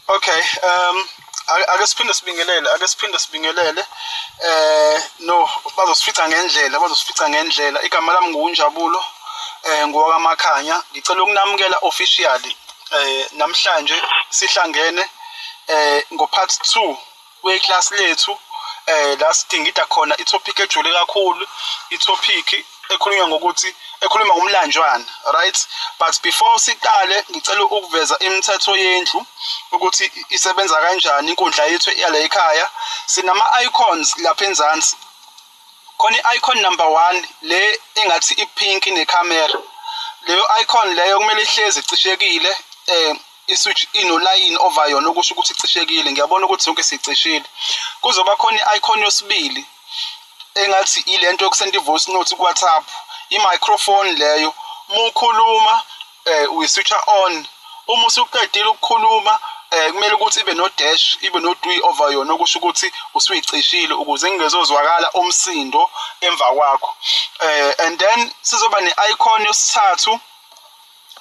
Okay, ake siphinde sibingelele, ake siphinde sibingelele. No, bazosifica ngendlela, bazosifica ngendlela. Igama lami nguNjabulo, ngowakaMakhanya. Ngicela ukunamukela officially. Namhlanje sihlangene ngo part 2 weclass lethu, la sidingida khona itopic ejule kakhulu, itopic ekhulunywa ngokuthi ekhuluma ngomlanjwana, right? But before siqale, ngicela ukuveza imithetho yendlu ukuthi isebenza kanjani inkundla yethu yala ekhaya. Sinama icons lapha enzansi. Khona i-icon number 1 le engathi i-pink necamera. Leyo icon leyo kumele ihlezi icishekile, i-switch ino-line over yona, okusho ukuthi icishekile. Ngiyabona ukuthi zonke sicishile. Kuzoba khona i-icon yosibili engathi ilento yokusenda i-voice note ku-WhatsApp, i-microphone leyo. Mukhuluma uyiswitcha on. Uma usuqedile ukukhuluma, kumele ukuthi ibe no dash, ibe no dwi over yona, okusho ukuthi usuyicishile ukuze kungezozwakala umsindo emva kwakho. And then sizoba ne-icon yosithathu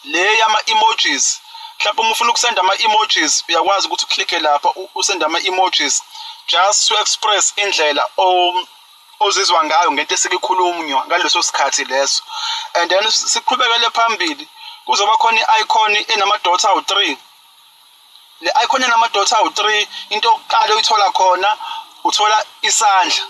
le yama emojis. Mhlawumbe uma ufuna ukusenda ama emojis, uyakwazi ukuthi uclicke lapha, usende ama emojis just to express indlela ozizwa ngayo ngento esekukhulunywa ngaleso sikhathi leso. And then siqhubekele phambili, kuzoba khona i-icon enama dots awu-3. Le icon enama dots awu-3, into yokuqala oyithola khona, uthola isandla.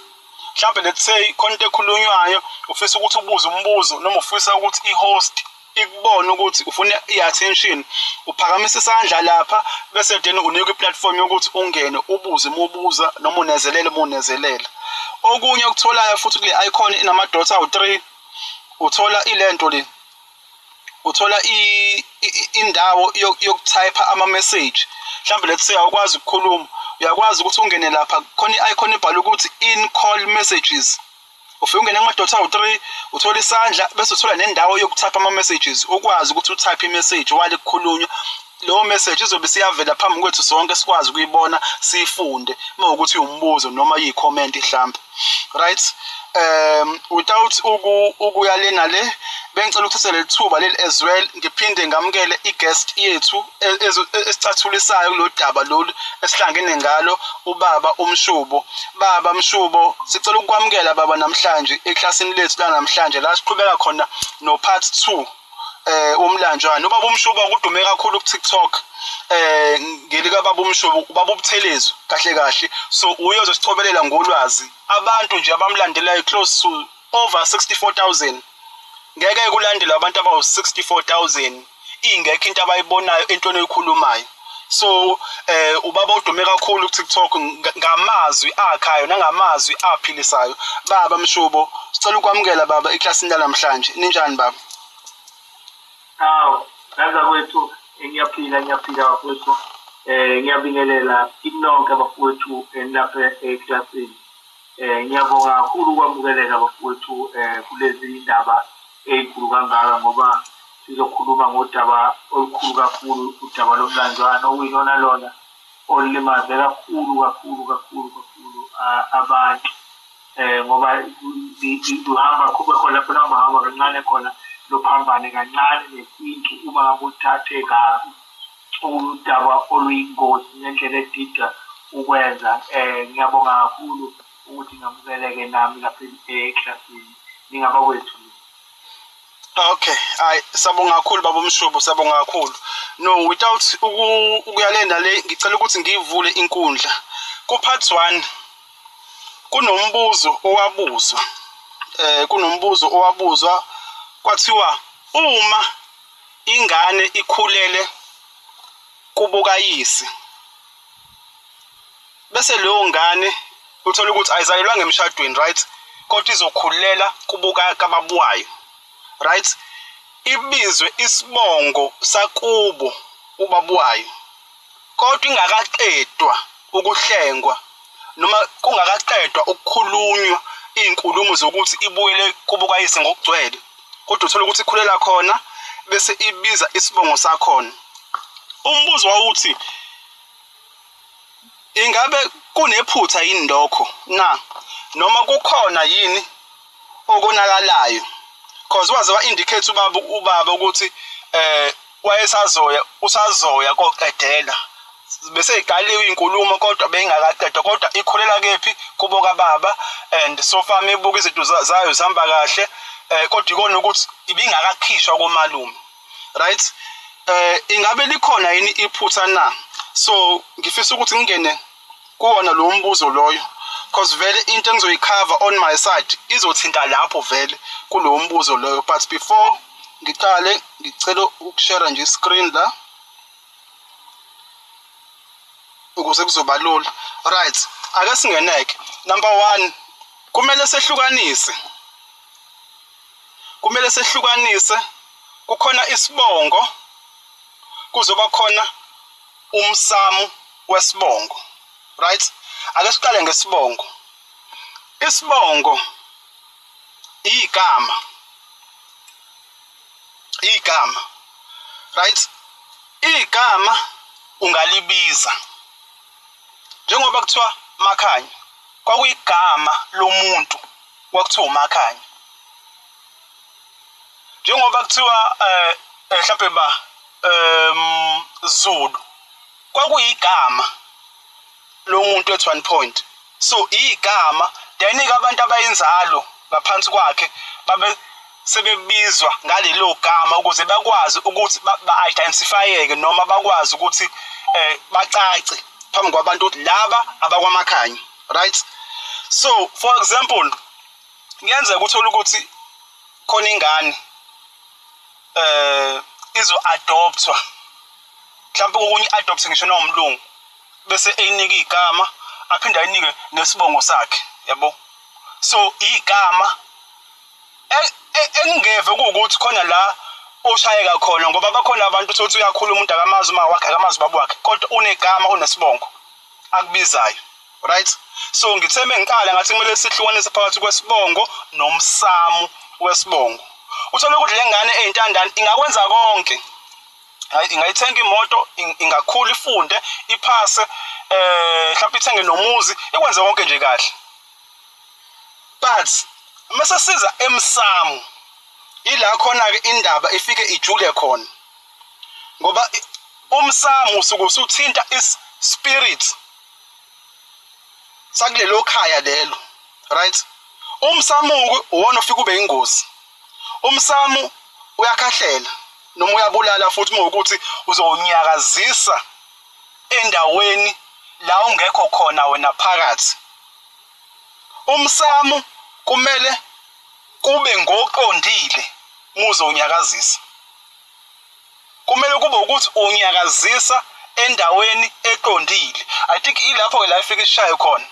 Mhlawumbe let's say khona into ekhulunywayo, ufisa ukuthi ubuze umbuzo noma ufisa ukuthi i-host ikubone ukuthi ufuna i-attention, uphakamisa isandla lapha, bese then unikwa i-platform yokuthi ungene ubuze uma ubuza noma unezelele uma unezelela. Okunye okutholayo futhi kule icon inama dots awu-3, uthola ilento le, uthola indawo yokutype ama message. Mhlawumbe let's say awukwazi ukukhuluma, uyakwazi ukuthi ungene lapha, khona i-icon ebhalwe ukuthi "in call messages". Ufike ungene kuma-dot awu-3, uthola isandla, bese uthola nendawo yokutype ama-messages, ukwazi ukuthi utype i-message while kukhulunywa. Leyo message izobe siyavela phambi kwethu sonke, sikwazi ukuyibona, siyifunde uma ukuthi umbuzo noma iyi-comment mhlambe, right? Without ukuya le nale, bengicela ukuthatha leli thuba leli as well, ngiphinde ngamukele i-guest yethu esicathulisayo kulo daba lolu esihlangene ngalo, ubaba uMshubo. Baba Mshubo, sicela ukwamukela baba namhlanje eklasini lethu la namhlanje, la siqhubeka khona no part 2 womlanjwana. Ubaba uMshubo udume kakhulu ku TikTok ngelika baba uMshubo, ubaba uButhelezi kahle kahle. So uye ozosicobelela ngolwazi. Abantu nje abamlandelayo close to over 64,000. Ngeke kulandele abantu abawu 64,000 ingekho into abayibonayo entweni oyikhulumayo. So ubaba udume kakhulu ku TikTok ngamazwi akhayo nangamazwi aphilisayo. Baba Mshubo, sicela ukwamukela baba eklasini namhlanje. Ninjani baba? Hawu, ngaza kwethu, ngiyaphila, ngiyaphila bafowethu. Ngiyabingelela kinonke bafowethu enilapha eklasini. Ngiyabonga kakhulu ukwamukeleka bafowethu kulezi indaba ey'nkulu kangaka, ngoba sizokhuluma ngodaba olukhulu kakhulu, udaba lomlanjwana, okuyilona lona olulimaze kakhulu kakhulu kakhulu kakhulu abantu, ngoba luhamba kube khona lapho luhamba hamba kancane khona, luphambane kancane nesintu uma ngabe uthathe kabi, udaba oluyingozi ngendlela edida ukwenza. Ngiyabonga kakhulu ukuthi ngamukeleke nami lapha eklasini, ningabakwethu. Okay, hayi, sabonga kakhulu baba uMshubo, sabonga kakhulu. No, without ukuyalenda le, ngicela ukuthi ngivule inkundla. Ku part 1 kunombuzo owabuzwa. Kunombuzo owabuzwa, kwathiwa uma ingane ikhulele kubo kayise, bese leyo ngane uthola ukuthi ayizalelwanga emshadweni, right? Kodwa izokhulela kubo kababa wayo, right? Ibizwe isibongo sakubo ubaba wayo, kodwa ingakaqedwa ukuhlengwa noma kungakaqedwa ukukhulunywa iy'nkulumo zokuthi ibuyele kubo kayise ngokugcwele, kodwa uthola ukuthi ikhulela khona bese ibiza isibongo sakhona. Umbuzo wawuthi, ingabe kunephutha yini lokho na, noma kukhona yini okonakalayo? Cause waze wa-indicate ubaba ukuthi wayesazoya, usazoya koqedela. Bese igaliwe inkulumo kodwa beyingakaqedwa, kodwa ikhulela kephi? Kubo kababa. And so far mebuka izinto zayo zihamba kahle, kodwa ikona ukuthi ibingakakhishwa komalume, right? Ingabe likhona yini iphutha na? So ngifisa ukuthi ngingene kuwona lo mbuzo loyo, because vele into engizoyicover on my side izothinta lapho vele kulowo mbuzo loyo. But before ngiqale, ngicela ukushare nje screen la ukuze kuzoba lula. Right, ake singeneke. Number 1, kumele sehlukanise. Kumele sehlukanise. Kukhona isibongo, kuzoba khona umsamo wesibongo. Right? Ake siqale ngesibongo. Isibongo igama. Igama. Right? Igama ungalibiza. Njengoba kuthiwa Makhanya, kwakuyigama lomuntu kwakuthiwa uMakhanya. Njengoba kuthiwa mhlawumbe ba Zulu, kwakuyigama lomuntu at one point. So igama, then ke abantu abayinzalo ngaphansi kwakhe babe sebebizwa ngalelo gama ukuze bakwazi ukuthi ba-identifyeke noma bakwazi ukuthi bacace phambi kwabantu ukuthi laba abakwaMakhanya, right? So for example, kuyenzeka uthola ukuthi khona ingane izo adoptwa, mhlawumbe kokunye adopt ngisho nomlungu, bese eyinika igama aphinde ayinike nesibongo sakhe, yabo. So igama engeve kuwukuthi khona la oshayeka khona, ngoba bakhona abantu uthi uyakhula umuntu akamazi uma wakhe, akamazi baba wakhe, kodwa unegama unesibongo akubizayo, right? So ngithembe ngiqala ngathi kumele sihlukanise phakathi kwesibongo nomsamo wesibongo. Uthola ukuthi le ngane eyintandane ingakwenza konke, ingayithenga imoto, ingakhula ifunde, iphase, mhlawumbe ithenge nomuzi, ikwenze konke nje kahle. But mase siza emsamo, ila khona ke indaba ifike ijule khona, ngoba umsamo usuke usuthinta is-spirit sakulelo khaya lelo, right? Umsamo uwona ofika ube ingozi. Umsamo uyakhahlela noma uyabulala futhi uma ukuthi uzonyakazisa endaweni la ungekho khona wena phakathi. Umsamo kumele kube ngoqondile muze unyakazisa. Kumele kube ukuthi unyakazisa endaweni eqondile. I think ilapho ke la ifika ishaye khona,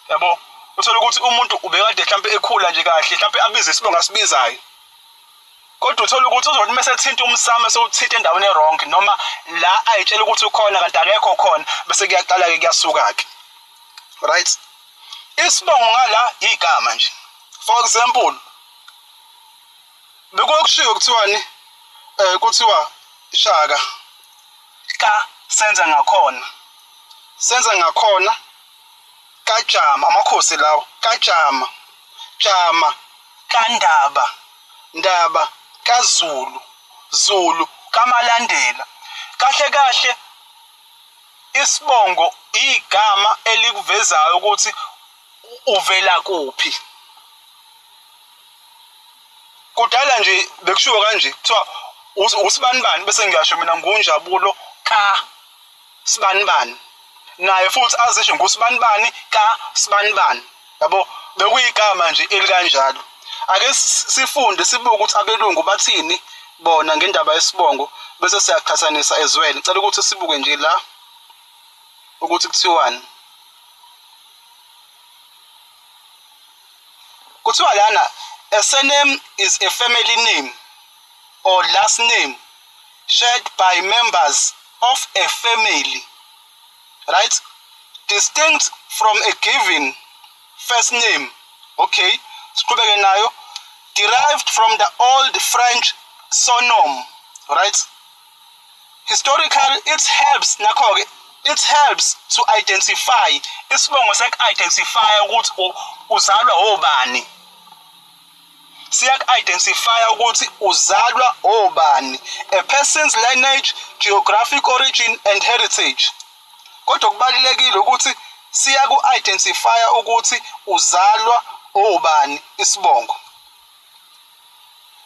yabo. Uthola ukuthi umuntu ubekade mhlambe ekhula nje kahle, mhlambe abize isibongo asibizayo, kodwa uthola ukuthi uzothi mase ethinta umsamo sewuthinta endaweni e-wrong, noma la ayitshela ukuthi ukhona kanti akekho khona, bese kuyaqala ke kuyasuka ke, right? Isibongo ngala igama nje. For example, bekuyokushiwo kuthiwani, kuthiwa Shaka ka senza ngakhona, senza ngakhona kaJama, amakhosi lawo, kaJama, Jama kaNdaba, Ndaba kaZulu, Zulu kaMalandela. Kahle kahle isibongo igama elikuvezayo ukuthi uvela kuphi. Kudala nje bekushiwo kanje, kuthiwa usibanibani, bese ngiyasho mina nguNjabulo ka sibanibani, naye futhi azisho ngusibanibani ka sibanibani, yabo. Bekuyigama nje elikanjalo. Ake sifunde sibuke ukuthi abelungu bathini bona ngendaba yesibongo, bese siyaqhathanisa ezweni. Cela ukuthi sibuke nje la ukuthi kuthiwani. Kuthiwa lana, a surname is a family name or last name shared by members of a family, right? Distinct from a given first name. Okay, siqhubeke nayo. Derived from the old French sonom, right? Historically, it helps, nakho-ke, it helps to identify. Isibongo siyaku-identify ukuthi uzalwa obani. Siyaku-identify ukuthi uzalwa obani. A person's lineage, geographic origin and heritage. Kodwa kubalulekile ukuthi siyaku-identify ukuthi uzalwa obani isibongo.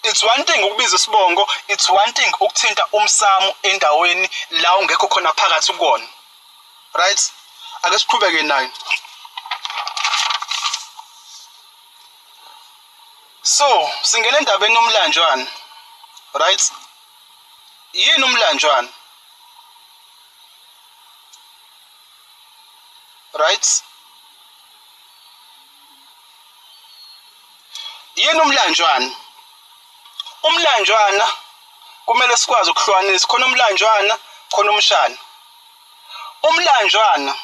It's one thing ukubiza isibongo, it's one thing ukuthinta umsamo endaweni la ungekho khona phakathi kuwona. Right? Ake siqhubeke nayo. So, singena endabeni yomlanjwana. Right? Yini umlanjwana? Right? Yini umlanjwana? Umlanjwana kumele sikwazi ukuhlukanisa khona umlanjwana khona umshana. Umlanjwana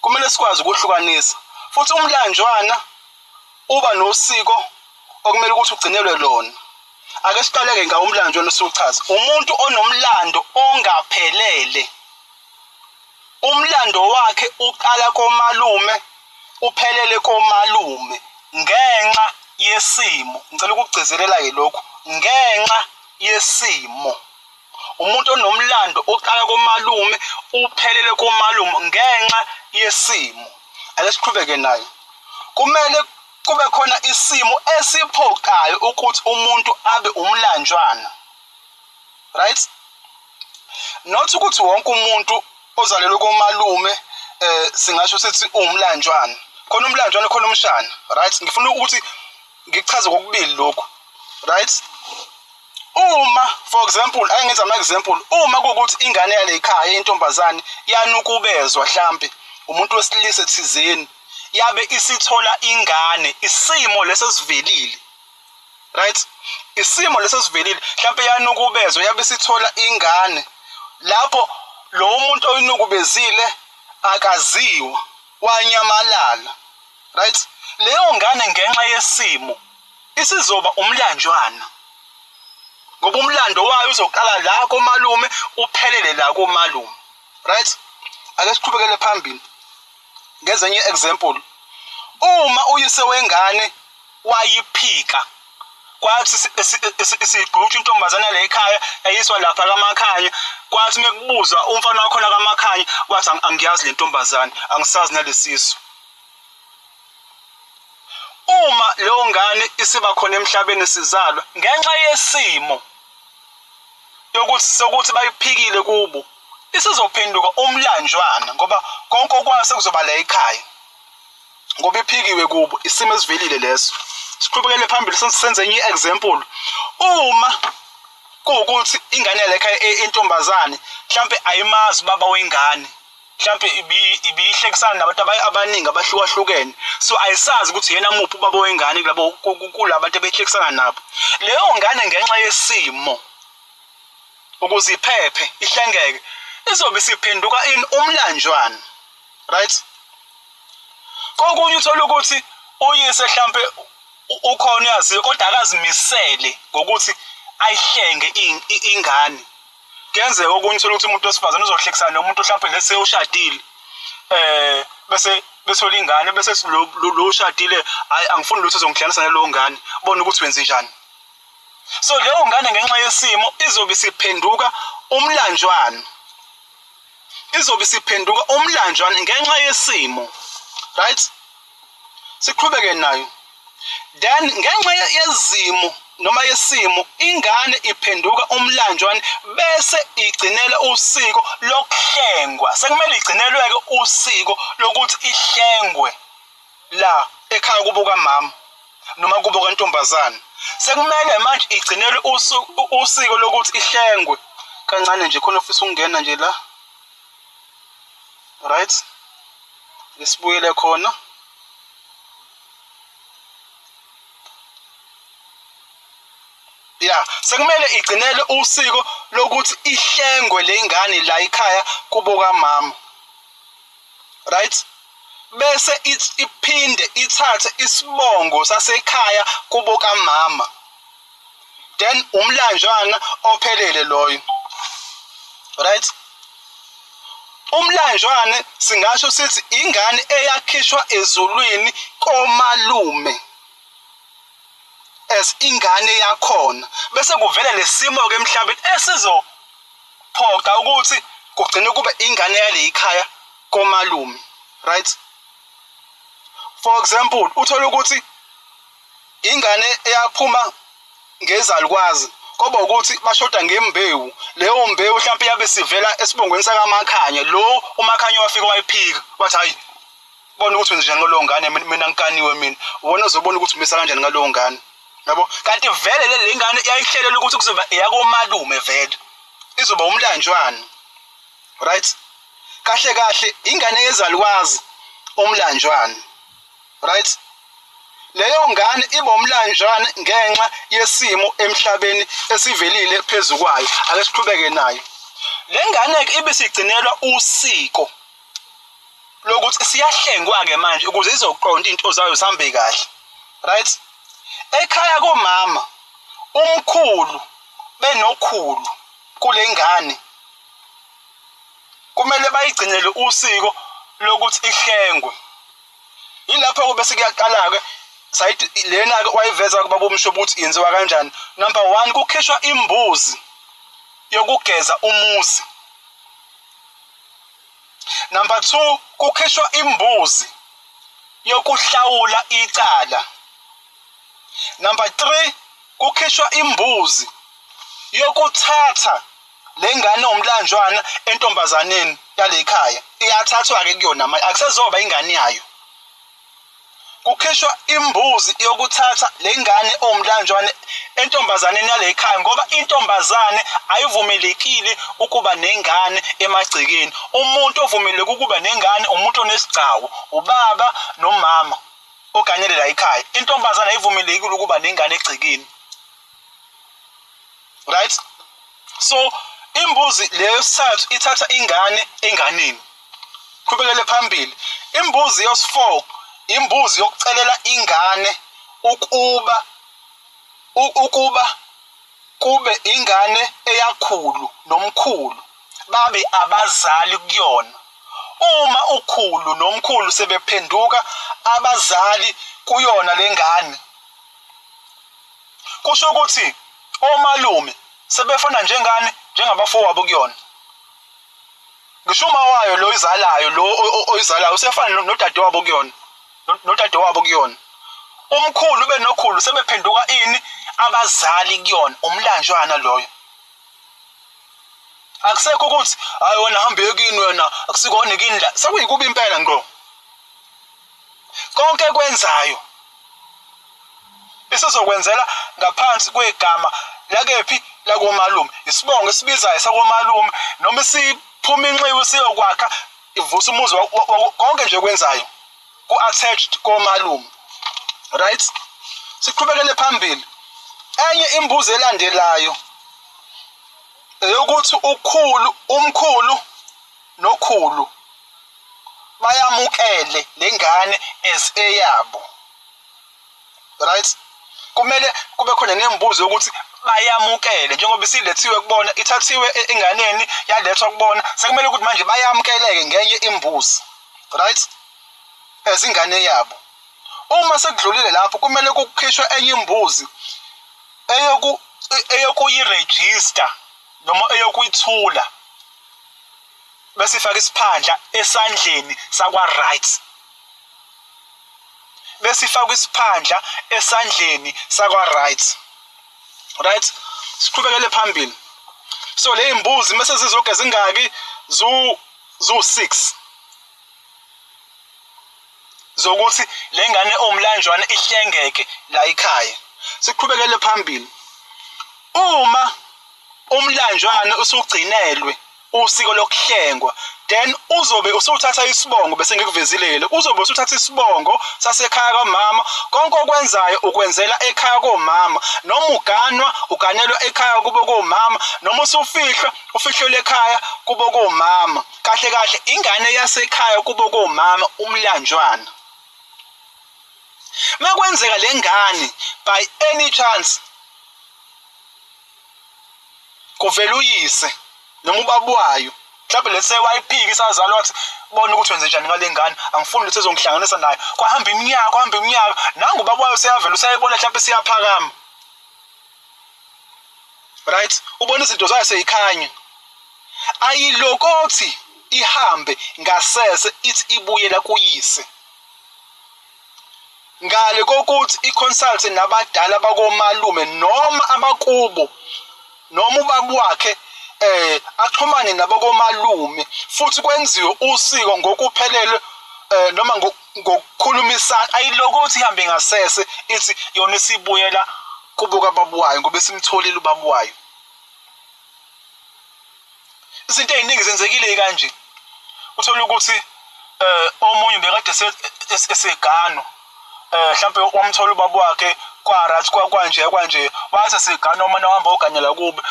kumele sikwazi ukuhlukanisa futhi umlanjwana uba nosiko okumele ukuthi ugcinelwe lona. Ake siqaleke ngawo umlanjwana usuchaza. Umuntu onomlando ongaphelele. Umlando wakhe uqala komalume uphelele komalume ngenxa yesimo. Ngicela ukugcizelela-ke lokhu, ngenxa yesimo. Umuntu onomlando oqala komalume uphelele komalume ngenxa yesimo. Ake siqhubeke nayo. Kumele kube khona isimo esiphoqayo ukuthi umuntu abe umlanjwana. Right? Not ukuthi wonke umuntu ozalelwe komalume singasho sithi umlanjwana. Khona umlanjwana khona umshana. Right? Ngifuna ukuthi ngichaze kokubili lokhu. Right? Uma for example, ake ngenze ama example, uma kuwukuthi ingane yale ekhaya intombazane yanukubezwa mhlambe umuntu wesilisa thizeni yabe isithola ingane, isimo leso sivelile. Right? Isimo leso sivelile, mhlambe yanukubezwa yabe isithola ingane. Lapho lo muntu oyinukubezile akaziwa, wanyamalala. Right? Leyo ngane ngenxa yesimo isizoba umlanjwana. Ngoba umlando wayo uzoqala la komalume uphelele la komalume. Right? Ake siqhubekele phambili. Ngezenye example. Uma uyise wengane wayiphika kwathi isigqutsha intombazane le ekhaya yayiswa lapha kaMakhanya, kwathi mekubuza umfana wakhona kaMakhanya wathi angiyazi le ntombazane, angisazi nalesisu. Uma leyo ngane isiba khona emhlabeni sizalwa ngenxa yesimo yokuthi sokuthi bayiphikile kubo, isizophenduka umlanjwana ngoba konke okwayo sekuzoba la ekhaya ngoba iphikiwe kubo, isimo esivelile leso. Siqhubekele phambili senze enye example. Uma kuwukuthi ingane yale ekhaya intombazane mhlambe ayimazi ubaba wengane, mhlambe ibihlekisana nabantu abaningi abahlukahlukene, so ayisazi ukuthi yena muphi ubaba wengane kulabo kulabantu abehlekisana nabo. Leyo ngane ngenxa yesimo ukuze iphephe ihlengeke izobe isiphenduka ini umlanjwana. Right? Kokunye uthola ukuthi uyise mhlambe ukhona uyaziwa kodwa akazimisele ngokuthi ayihlenge ingane. Kuyenzeka okunye uthola ukuthi umuntu wesifazane uzohlekisana nomuntu mhlambe lese ushadile, bese bethola ingane, bese lo ushadile hayi angifuni lutho uzongihlanganisa naleyo ngane, bona ukuthi wenze njani. So leyo ngane ngenxa yesimo izobe isiphenduka umlanjwana. Izobe isiphenduka umlanjwana ngenxa yesimo. Right? Siqhubeke nayo. Then ngenxa yezimo noma yesimo ingane iphenduka umlanjwana bese igcinela usiko lokuhlengwa. Sekumele igcinelwe-ke usiko lokuthi ihlengwe la ekhaya kubo kamama noma kubo kantombazane. Sekumele manje igcinelwe usiko lokuthi ihlengwe. Kancane nje khona ofisa ukungena nje la. Right? Lesibuyele khona. Ya, sekumele igcinele usiko lokuthi ihlengwe le ngane la ekhaya kubo kamama. Right? Bese iphinde ithathe isibongo sasekhaya kubo kamama. Then umlanjwana ophelele loyo. Right? Umlanjwane singasho sithi ingane eyakhishwa ezulwini komalume as ingane yakhona, bese kuvela lesimo ke emhlabeni esizophoqa ukuthi Kugcine kube ingane yale ikhaya komalume, right? For example, uthola ukuthi ingane eyaphuma ngezalukwazi kwaba ukuthi bashoda ngembewu, leyo mbewu mhlawumbe yabe sivela esibongweni sakaMakhanya. Lo uMakhanya wafika wayiphika, wathi hayi, bona ukuthi wenze njani ngalowo ngane, mina ngikaniwe mina, wona uzobona ukuthi umisa kanjani ngalowo ngane, yabo. Kanti vele le ngane yayihlelelwe ukuthi kuzoba eyakomalume, vele izoba umlanjwana, right? Kahle kahle ingane yezalukwazi umlanjwana, right? Leyo ngane iba umlanjwana ngenxa yesimo emhlabeni esivelile phezu kwayo. Ake siqhubeke nayo le ngane-ke, ibisigcinelwa usiko lokuthi siyahlengwa-ke manje ukuze izoqonda into zayo zihambe kahle, right? Ekhaya komama, umkhulu benokhulu kule ngane kumele bayigcinele usiko lokuthi ihlengwe. Yilapho-ke bese kuyaqala-ke sayidi lena-ke wayiveza kubaba uMshoba ukuthi yenziwa kanjani. Number 1, kukhishwa imbuzi yokugeza umuzi. Number 2, kukhishwa imbuzi yokuhlawula icala. Number 3, kukhishwa imbuzi yokuthatha lengane omlanjwana entombazaneni yale khaya, iyathathwa-ke kuyona manje, akusezoba ingane yayo. Kukhishwa imbuzi yokuthatha lengane omlanjwane entombazaneni yale khaya, ngoba intombazane ayivumelekile ukuba nengane emagcekeni. Umuntu ovumeleke ukuba nengane umuntu onesigcawu, ubaba nomama oganyele la ekhaya. Intombazane ayivumelekile ukuba nengane egcekeni, right? So imbuzi leyo sithathu ithatha ingane enganeni. Qhubekele phambili, imbuzi yos-4, imbuzi yokucelela ingane ukuba kube ingane eyakhulu nomkhulu, babe abazali kuyona. Uma ukhulu nomkhulu sebephenduka abazali kuyona lengane, kusho ukuthi omalume sebefana njengane, njengabafowabo kuyona. Ngisho uma wayo lo izalayo, lo oyizalayo usefana nodadewabo kuyona, nodadewabo kuyona. Umkhulu benokhulu sebephenduka ini? Abazali kuyona, umlanjwana loyo. Akusekho ukuthi hayi wena hambe kini, wena akusikona kini la, sekuyikuba impela ngqo. Konke kwenzayo isizokwenzela ngaphansi kwegama lakephi? Lakomalume. Isibongo esibizayo sakomalume, noma isiphuma inxiwe siyokwakha ivusa umuzi, konke nje kwenzayo ku-attached komalume, right? Siqhubekele phambili. Enye imbuzi elandelayo eyokuthi ukhulu, umkhulu nokhulu bayamukele lengane as eyabo, right? Kumele kube khona nembuzo yokuthi bayamukele, njengoba isilethiwe kubona, ithathiwe enganeni yalethwa kubona, sekumele ukuthi manje bayamukeleke ngenye imbuzi, right, as ingane yabo. Uma sekudlulile lapho, kumele kukhishwe enye imbuzi eyokuyiregister noma eyokuyithula, bese ifaka isiphandla esandleni sakwa right, bese ifakwa isiphandla esandleni sakwa right. Right, siqhubekele phambili. So le imbuzi mase zizonke zingaki? Zu 6 zokuthi le ngane omlanjwana ihlengeke la ekhaya. Siqhubekele phambili. Uma umlanjwana usugcinelwe usiko lokuhlengwa, then uzobe usuthatha isibongo, bese ngikuvezile, uzobe usuthatha isibongo sasekhaya kamama. Konke okwenzayo ukwenzela ekhaya komama, noma uganwa uganelwa ekhaya kubo komama, noma usufihlwa ufihlelwe ekhaya kubo komama. Kahle kahle ingane yasekhaya kubo komama umlanjwana. Makwenzeka lengane by any chance kuvela uyise noma ubaba wayo, mhlawumbe lese wayiphika isazalwa, wathi bona ukuthi wenze njani ngale ngane, angifuni ukuthi ezongihlanganisa nayo, kwahamba iminyaka, kwahamba iminyaka, nangu ubaba wayo seyavela, useyayibona mhlawumbe siyaphakama, right? Ubona izinto zayo seyikhanya. Ayilokothi ihambe ngasese ithi ibuyela kuyise. Ngale kokuthi i-consult nabadala bakomalume noma abakubo noma ubaba wakhe axhumane nabakomalume futhi kwenziwe usiko ngokuphelele noma ngokukhulumisana. Ayilokothi ihambe ngasese ithi yona isibuyela kubo kababa wayo ngoba isimtholile ubaba wayo. Izinto ey'ningi zenzekile kanje. Uthola ukuthi omunye bekade esegano, mhlampe wamthola ubaba wakhe kwa-right kwanje kwanje, wathi segano umane wahamba oganyela kube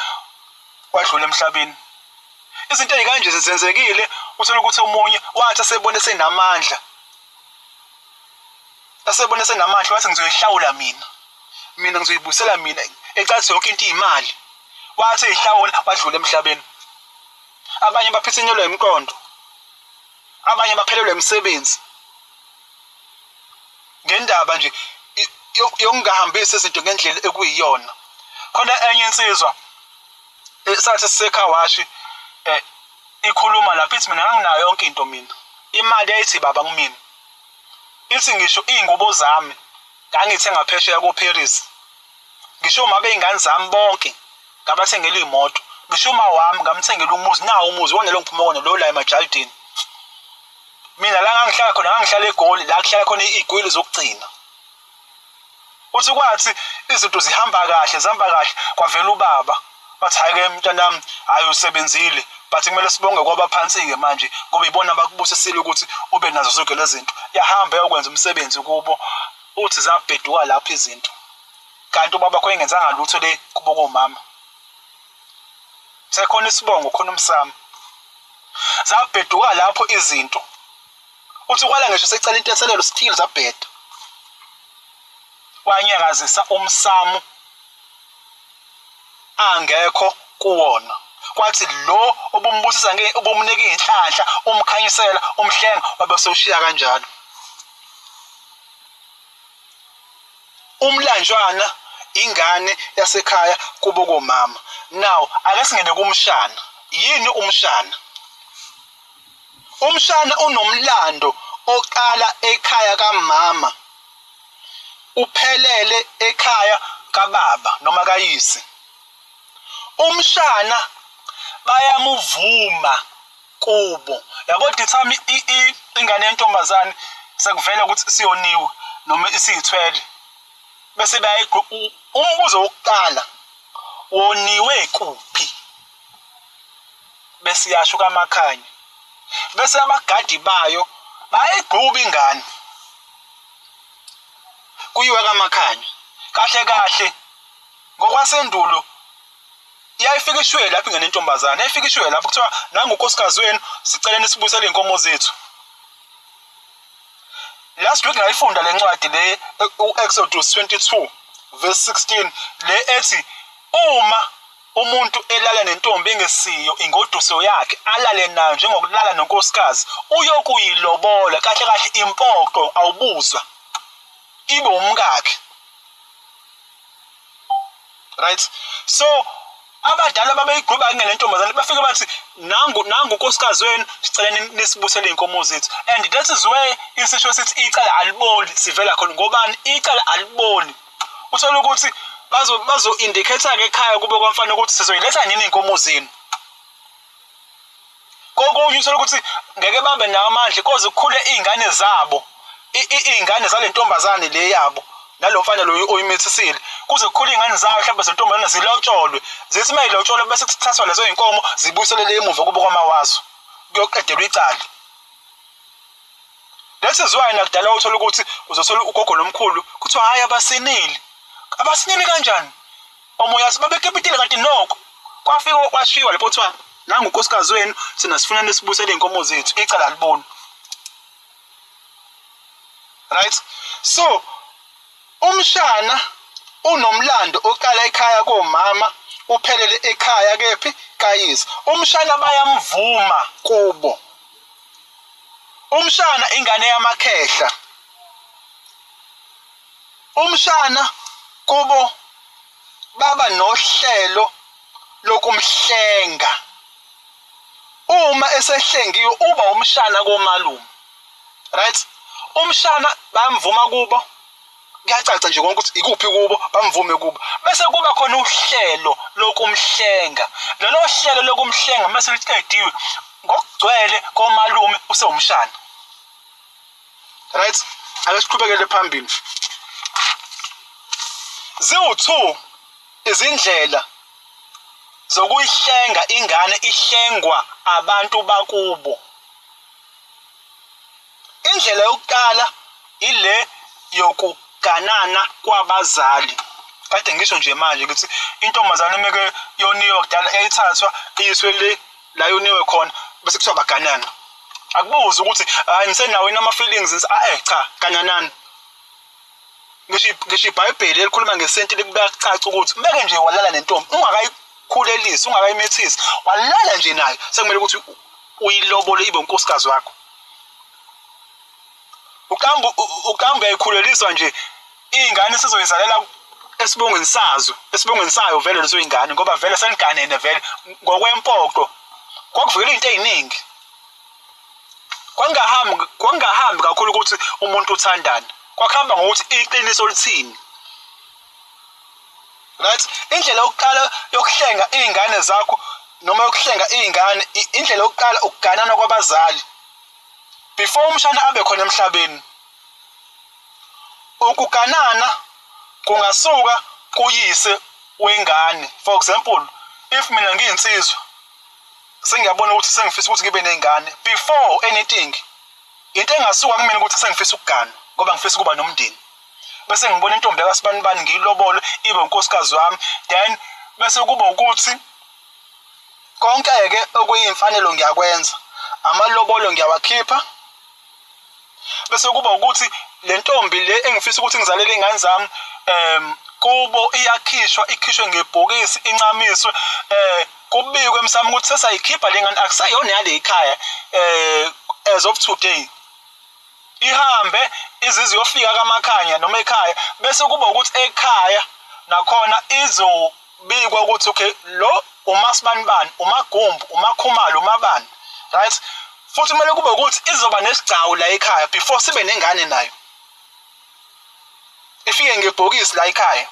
wadlula emhlabeni. Izinto ey'kanje zenzekile. Uthola ukuthi omunye wathi esebona esenamandla, esebona esenamandla wathi ngizoyihlawula mina, mina ngizoyibuyisela mina, ecathi yonke into iyimali. Wathi eyihlawula wadlula emhlabeni. Abanye baphithinyelwa imiqondo, abanye baphelelwa imisebenzi ngendaba nje yokungahambisi izinto ngendlela ekuyiyona. Khona enye insizwa sathi sisekhawashi ikhuluma lapho ithi mina nganginayo yonke into mina, imali yayithi baba kumina, ithi ngisho iy'ngubo zami ngangithenga phesheya ko-Paris, ngisho uma bey'ngane zami bonke ngabathengela iy'moto, ngisho uma wami ngamthengela umuzi, nawo umuzi wona lo ngiphuma kona lo la emajardini. Mina la ngangihlala khona ngangihlala eGoli, la kuhlala khona iy'gwili zokugcina. Uthi kwathi izinto zihamba kahle, zihamba kahle, kwavela ubaba bathi hhayi-ke mntanami, hhayi usebenzile, but kumele sibonge kwabaphansi-ke manje ngoba ibona abakubusisile ukuthi ube nazo zonke lezi zinto. Yahamba yokwenza umsebenzi kubo, uthi zabheduka lapho izinto, kanti ubaba kho engenzanga lutho le kubo komama. Sekhona isibongo khona umsamo. Zabheduka lapho izinto. Uthi kwala ngisho secela intethelelo still zabheda. Wanyakazisa umsamo angekho kuwona. Kwathi lo obumbusisa nge obumnika inhlanhla, umkhanyisela, umhlenga, wabe sewushiya kanjalo. Umlanjwana ingane yasekhaya kubo komama. Now ake singene kumshana. Yini umshana? Umshana unomlando oqala ekhaya kamama uphelele ekhaya kababa noma kayise. Umshana bayamuvuma kubo. Yabo the time ingane yentombazane sekuvela ukuthi siyoniwe noma isiyithwele, bese umbuzo wokuqala, woniwe kuphi? Bese yasho kaMakhanya, bese abagadi bayo bayigquba ingane kuyiwe kaMakhanya. Kahle kahle ngokwasendulo yayifika ishwe lapho ingane yentombazane, yayifika ishwe lapho kuthiwa nangu unkosikazi wenu, sicela nisibuyisele iy'nkomo zethu. Last week ngayifunda le ncwadi le u-Exodus 22 verse 16 le ethi uma umuntu elala nentombi engesiyo ingoduso yakhe, alale nayo njengokulala nonkosikazi, uyokuyilobola. Kahle kahle impoqo awubuzwa, ibe umkakhe. Right? So abadala babeyigquba ngene ntombazane, bafike bathi nangu nangu unkosikazi wenu, sicela nisibusele iy'nkomo zethu. And that is where isisho sithi icala aliboli sivela khona. Ngobani icala aliboli? Uthola ukuthi bazo indicate-ke ekhaya kube kwamfana ukuthi sizoyiletha nini iy'nkomo zenu. Kokunye uthola ukuthi ngeke babe nawo amandla koze kukhule iy'ngane zabo, iy'ngane zale ntombazane le yabo nalo mfana lo oyimithisile, kuze kukhule iy'ngane zayo mhlawumbe zentombazane zilotsholwe, zithi uma yilotsholwe bese kuthathwa lezo y'nkomo zibuyiselele emuva kubo kwamawazo, kuyoqedelwa icala. That is why nakudala uthola ukuthi uzothola ugogo nomkhulu kuthiwa hhayi abasinile. Abasinile kanjani? Omunye athi babekipitile, kanti nokho kwafika kwashiwa lapho kuthiwa nangu unkosikazi wenu, thina sifuna nisibuyisele iy'nkomo zethu, icala aliboni. Right? So umshana unomlando oqala ekhaya komama uphelele ekhaya kephi kayise. Umshana bayamvuma kubo. Umshana ingane yamakhehla. Umshana kubo baba nohlelo lokumhlenga. Uma esehlengiwe uba umshana komalume, right? Umshana bamvuma kubo, kuyacaca nje konke ukuthi ikuphi kubo, bamvume kubo. Bese kuba khona uhlelo lokumhlenga. Lolo hlelo lokumhlenga mase luqediwe ngokugcwele komalume usewumshana, right? Ake siqhubekele phambili. Ziwu-2 izindlela zokuyihlenga ingane ihlengwa abantu bakubo. Indlela yokuqala ile yokuganana kwabazali. Kade ngisho nje manje ukuthi intombazane meke yoniwe kudala eyithathwa iyiswe le la yoniwe khona bese kuthiwa baganana. Akubuzi ukuthi hayi nisenawo yini ama-feelings, cha, gananani. Ngisho iBhayibheli elikhuluma ngesenti likubeka kucaca ukuthi meke nje walala nentombi ungakayikhulelisi, ungakayimethisi, walala nje nayo, sekumele ukuthi uyilobole ibe unkosikazi wakho. Uqamba uyayikhuleliswa nje ingane sizoyizalela esibongweni sazo, esibongweni sayo vele leso ingane, ngoba vele seniganene vele ngokwempoqo. Kwakuvikela izinto eziningi. Kwakungahambi kakhulu ukuthi umuntu uthandane, kwakuhamba ngokuthi iqiniso lithini, right? Indlela yokuqala yokuhlenga izingane zakho noma yokuhlenga izingane, indlela yokuqala ukuganana kwabazali before umshana abe khona emhlabeni. Ukuganana kungasuka kuyise wengane. For example, if mina ngiyinsizwa sengiyabona ukuthi sengifisa ukuthi ngibe nengane, before anything into engasuka kumina ukuthi sengifisa ukugana ngoba ngifisa ukuba nomndeni, bese ngibona intombi yakasibanibani ngiyilobole ibe unkosikazi wami, then bese kuba ukuthi konke-ke okuyimfanelo ngiyakwenza, amalobolo ngiyawakhipha, bese kuba ukuthi le ntombi le engifisa ukuthi ngizalele iy'ngane zami kubo iyakhishwa, ikhishwe ngebhokisi, incamiswe, kubikwe emsamo ukuthi sesayikhipha le ngane, akusayona yale ekhaya as of today. Ihambe izize iyofika kaMakhanya noma ekhaya, bese kuba ukuthi ekhaya nakhona izobikwa ukuthi okay lo uMasibanibani, uMagumbu, uMakhumalo, uMabani, right? Futhi kumele kube ukuthi izoba nesigcawu la ekhaya before sibe nengane nayo. Ifike ngebhokisi la ekhaya.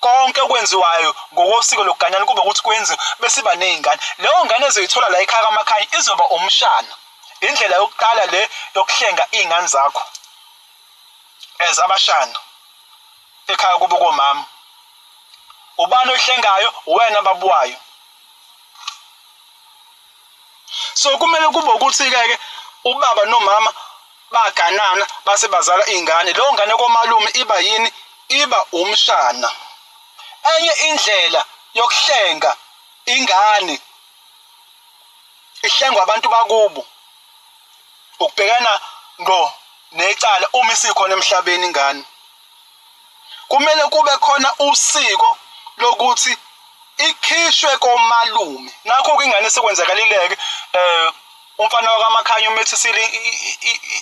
Konke okwenziwayo ngokosiko lokuganana kuba ukuthi kwenziwe bese iba nezingane. Leyo ngane ezoyithola la ekhaya kaMakhanya izoba umshana. Indlela yokuqala le yokuhlenga izingane zakho as abashana ekhaya kubo komama. Ubani ohlengayo? Wena babuwayo. So kumele kube ukuthi ke ubaba nomama baganana base bazala ingane. Leyo ngane komalume iba yini? Iba umshana. Enye indlela yokuhlenga ingane ihlengwa abantu bakubo ukubhekana ngqo necala uma isikhona emhlabeni ingane. Kumele kube khona usiko lokuthi ikhishwe komalume. Nakho ke ingane sekwenzakalileke umfana wakaMakhanya umethisile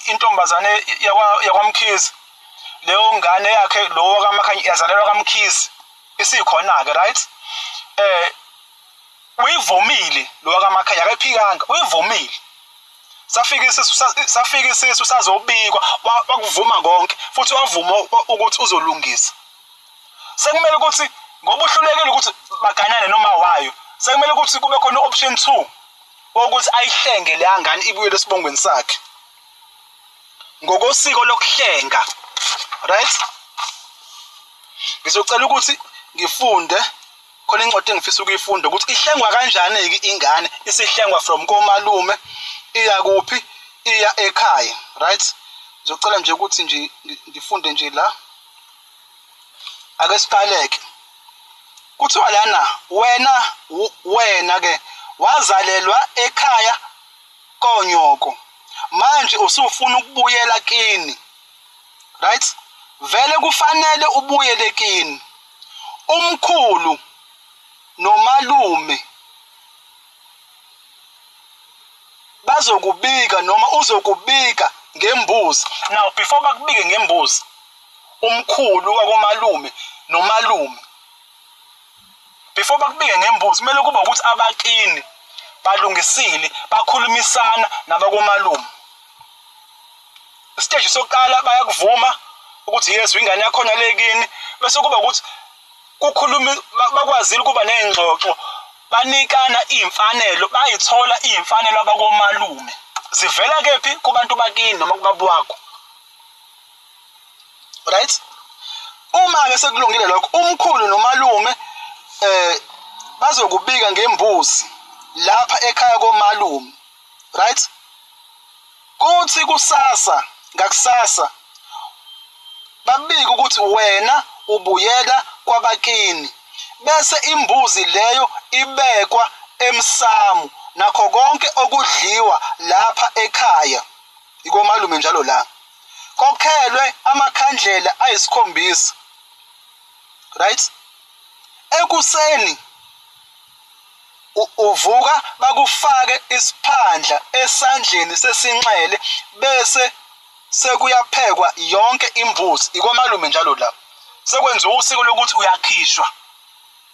intombazane yakwaMkhize. Leyo ngane yakhe lo wakaMakhanya yazalelwa kaMkhize, isikhona ke, right? Uyivumile lo wakaMakhanya, akayiphikanga, uyivumile. Safika isisu sazobikwa, wakuvuma konke futhi wavuma ukuthi uzolungisa. Sekumele ukuthi ngoba uhlulekile ukuthi baganane noma wayo, sekumele ukuthi kube khona option 2 wokuthi ayihlenge leya ngane ibuyele esibongweni sakhe ngokosiko lokuhlenga, right? Ngizocela ukuthi ngifunde khona incwadi engifisa ukuyifunda ukuthi ihlengwa kanjani-ke ingane isihlengwa from komalume iya kuphi, iya ekhaya, right? Ngizocela nje ukuthi nje ngifunde nje la. Ake siqaleke. Kuthiwa lana wena ke wazalelwa ekhaya konyoko, manje usufuna ukubuyela kini, right? Vele kufanele ubuyele kini. Umkhulu nomalume bazokubika noma uzokubika ngembuzi. Now before bakubike ngembuzi, umkhulu wakomalume nomalume Before bakubike ngembuzi kumele kube ukuthi abakini balungisile, bakhulumisana nabakomalume. Isiteshi sokuqala bayakuvuma ukuthi yes, ingane yakhona le kini, bese kuba ukuthi kukhuluma, bakwazile ukuba ney'ngxoxo, banikana iy'mfanelo, bayithola iy'mfanelo abakomalume. Zivela kephi? Kubantu bakini noma kubaba wakho. Right? Uma-ke sekulungile lokho, umkhulu nomalume bazokubika ngembuzi lapha ekhaya komalume. Right? Kuthi kusasa, ngakusasa, babike ukuthi wena ubuyela kwabakini, bese imbuzi leyo ibekwa emsamo nakho konke okudliwa lapha ekhaya. Ikomalume njalo la. Kokhelwe amakhandlela ayisikhombisa. Right? Ekuseni uvuka bakufake isiphandla esandleni sesinxele, bese sekuyaphekwa yonke imbuzi. Ikomalume njalo la. Sekwenziwa usiko lokuthi uyakhishwa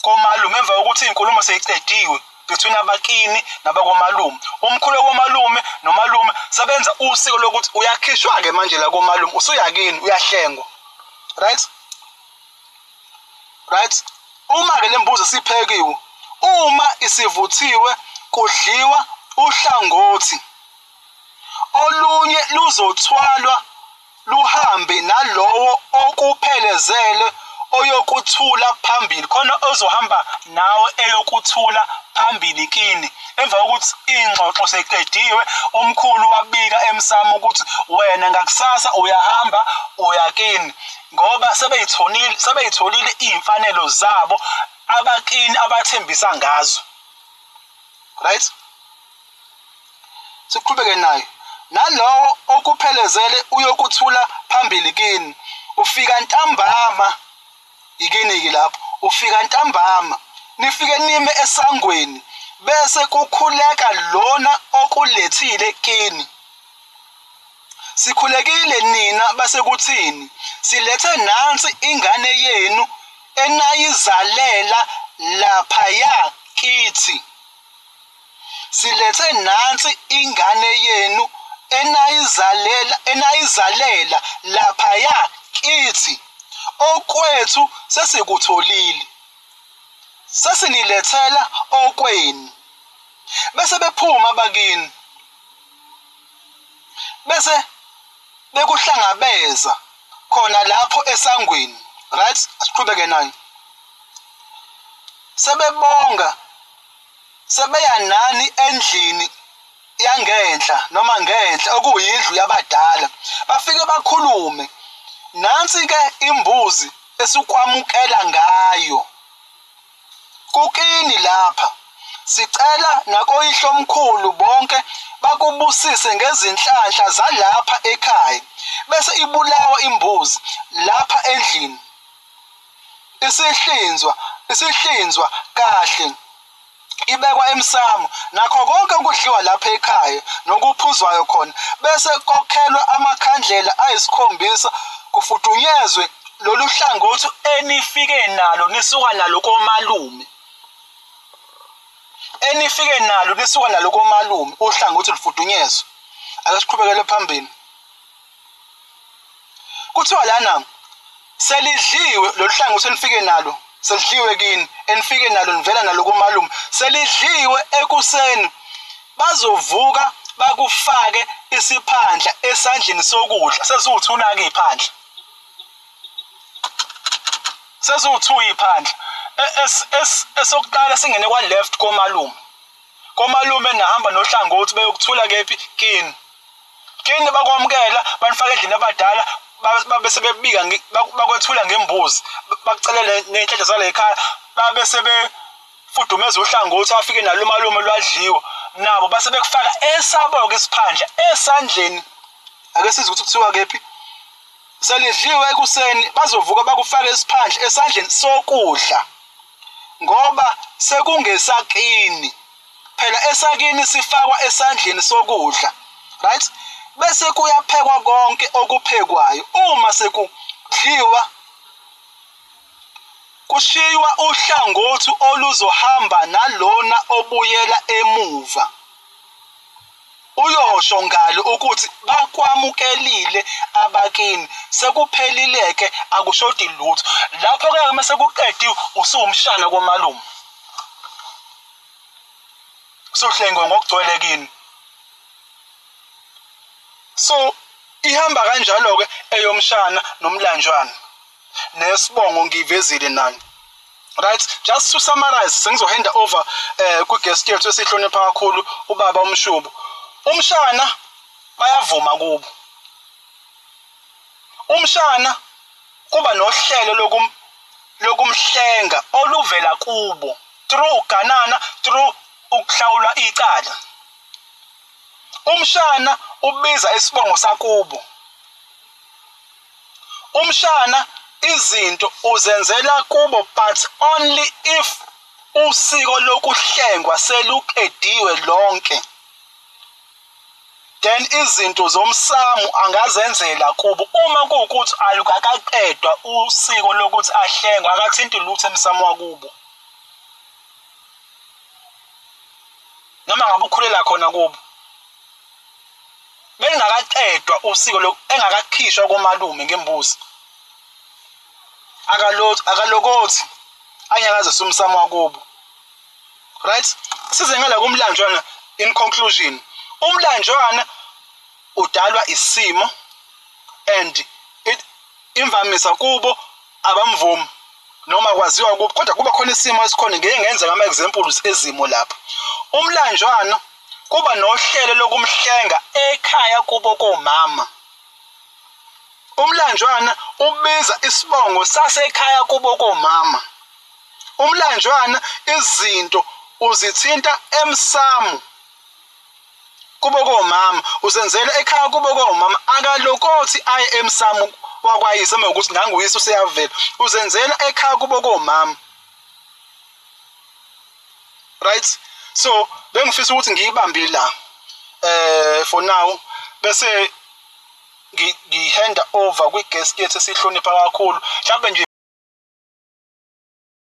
komalume emva kokuthi izinkulumo seyicediwe between abakini nabakomalume. Umkhulu komalume nomalume sebenza usiko lokuthi uyakhishwa-ke manje la komalume, usuyakini, uyahlengwa. Right? Right? Uma-ke le mbuzi isiphekiwe, uma isivuthiwe, kudliwa uhlangothi olunye luzothwalwa luhambe nalowo okuphelezele oyokuthula phambili, khona ozohamba nawe eyokuthula phambili kini. Emva kokuthi ingxoxo seyiqediwe, umkhulu wabika emsamo ukuthi wena ngakusasa uyahamba uyakini, ngoba sebeyitholile iy'mfanelo zabo abakini abathembisa ngazo. Right? Siqhubeke nayo. Nalowo okuphelezele uyokuthula phambili kini. Ufika ntambama ikini-ke lapho, ufika ntambama nifike nime esangweni, bese kukhuleka lona okulethile kini. Sikhulekile nina basekuthini, silethe nansi ingane yenu enayizalela laphaya kithi. Silethe nansi ingane yenu enayizalela laphaya kithi. Okwethu sesikutholile, sesinilethela okwenu. Bese bephuma bakini, bese bekuhlangabeza khona lapho esangweni. Right? Asiqhubeke nayo. Sebebonga, sebeya nani endlini yangenhla noma ngenhla okuyindlu yabadala, bafike bakhulume. Nansi ke imbuzi esikwamukela ngayo kukini lapha. Sicela nakoyihlomkhulu bonke bakubusise ngezinhlanhla zalapha ekhaya, bese ibulawa imbuzi lapha endlini, isihlinzwa kahle, ibekwa emsamo nakho konke okudliwa lapha ekhaya nokuphuzwayo khona, bese kokhelwa amakhandlela ayisikhombisa, kufudunyezwe lolu hlangothi enifike nalo nisuka nalo komalume, enifike nalo nisuka nalo komalume, uhlangothi lufudunyezwe. Ake siqhubekele phambili. Kuthiwa lana selidliwe lolu hlangothi enifike nalo, selidliwe kini, enifike nalo nivela nalo komalume, selidliwe ekuseni. Bazovuka bakufake isiphandla esandleni sokudla, seziwuthuna-ke iy'phandla, seziwu-two iy'phandla. Esokuqala singene kwa-left komalume, komalume nahamba nohlangothi beyokuthula kephi? Kini. Kini bakwamukela, banifaka endlini abadala, babe sebebika, bakwethula ngembuzi, bakucelele ney'nhlanhla zale ekhaya, babe sebefudumeza uhlangothi afike nalo umalume lwadliwa nabo, base bekufaka esabo-ke isiphandla esandleni. Ake sizwe ukuthi kuthiwa kephi. Selidliwe ekuseni, bazovuka bakufake isiphandla esandleni sokudla, ngoba sekungesakini. Phela esakini sifakwa esandleni sokudla. Right? Bese kuyaphekwa konke okuphekwayo. Uma sekudliwa Kushiywa uhlangothi oluzohamba nalona obuyela emuva. Uyosho ngalo ukuthi bakwamukelile abakini, sekuphelile-ke, akushodi lutho. Lapho-ke uma sekuqediwe usuwumshana komalume, usuhlengwe ngokugcwele kini. So ihamba kanjalo-ke eyomshana nomlanjwana, nesibongo ngivezile nayo. Right, just to summarize, sengizohanda over kwi-guest yethu esihlonipha kakhulu, ubaba uMshubo. Umshana bayavuma kubo, umshana kuba nohlelo lokumhlenga oluvela kubo through uganana, through ukuhlawulwa icala. Umshana ubiza isibongo sakubo. Umshana izinto uzenzela kubo, but only if usiko lokuhlengwa seluqediwe lonke, then izinto zomsamo angazenzela kubo. Uma kuwukuthi alukakaqedwa usiko lokuthi ahlengwe, akathinti lutho emsamo wakubo, noma ngabe ukhulela khona kubo, bengakaqedwa usiko, engakakhishwa komalume ngembuzi, akalokothi anyakazise umsamo wakubo. Right, size ngala kumlanjwana. In conclusion, umlanjwana udalwa isimo and it imvamisa kubo abamvumi noma kwaziwa kubo, kodwa kuba khona isimo esikhona. Ngeke ngenze ngama examples ezimo lapha. Umlanjwana kuba nohlelo lokumhlenga ekhaya kubo komama. Umlanjwana ubiza isibongo sasekhaya kubo komama. Umlanjwana izinto uzithinta emsamo kubo komama, uzenzela ekhaya kubo komama, akalokothi aye emsamo wakwayise. Uma ukuthi nanguyise useyavela, uzenzela ekhaya kubo komama. Right, so bengifisa ukuthi ngiyibambile la for now, bese ngihanda over kwi-guest yethu esihlonipha kakhulu, mhlawumbe nje.